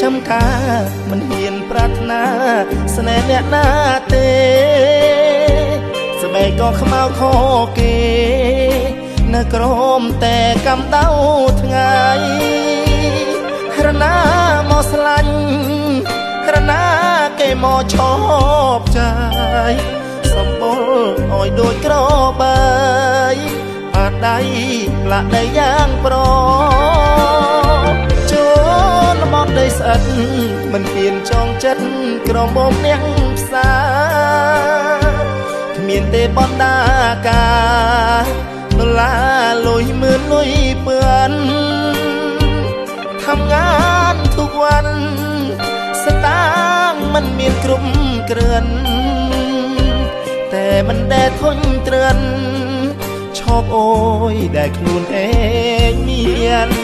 ចំការ មិនហ៊ានប្រាថ្នាស្នេហ៍អ្នកណាទេ ស្បែកក៏ខ្មៅខគេ នៅក្រោមតែកម្ដៅថ្ងៃ រណាមកស្លាញ់ រណាគេមកឈប់ចាយ សម្បុរអោយដូចក្របី បាតដៃផ្លាក់ដីយ៉ាងប្រចូលមកដីស្អិត មិនហ៊ានចងចិត្តក្រមុំអ្នកផ្សារ គ្មានទេបណ្ដាការដុល្លារលុយម៉ឺនលុយពាន់ ធ្វើងានทุกวัน ស្តាងមិនមានគ្រប់គ្រឿន តែមិនដែលធុញទ្រឿន ឈប់អូយដែលខ្លួនឯងមាន។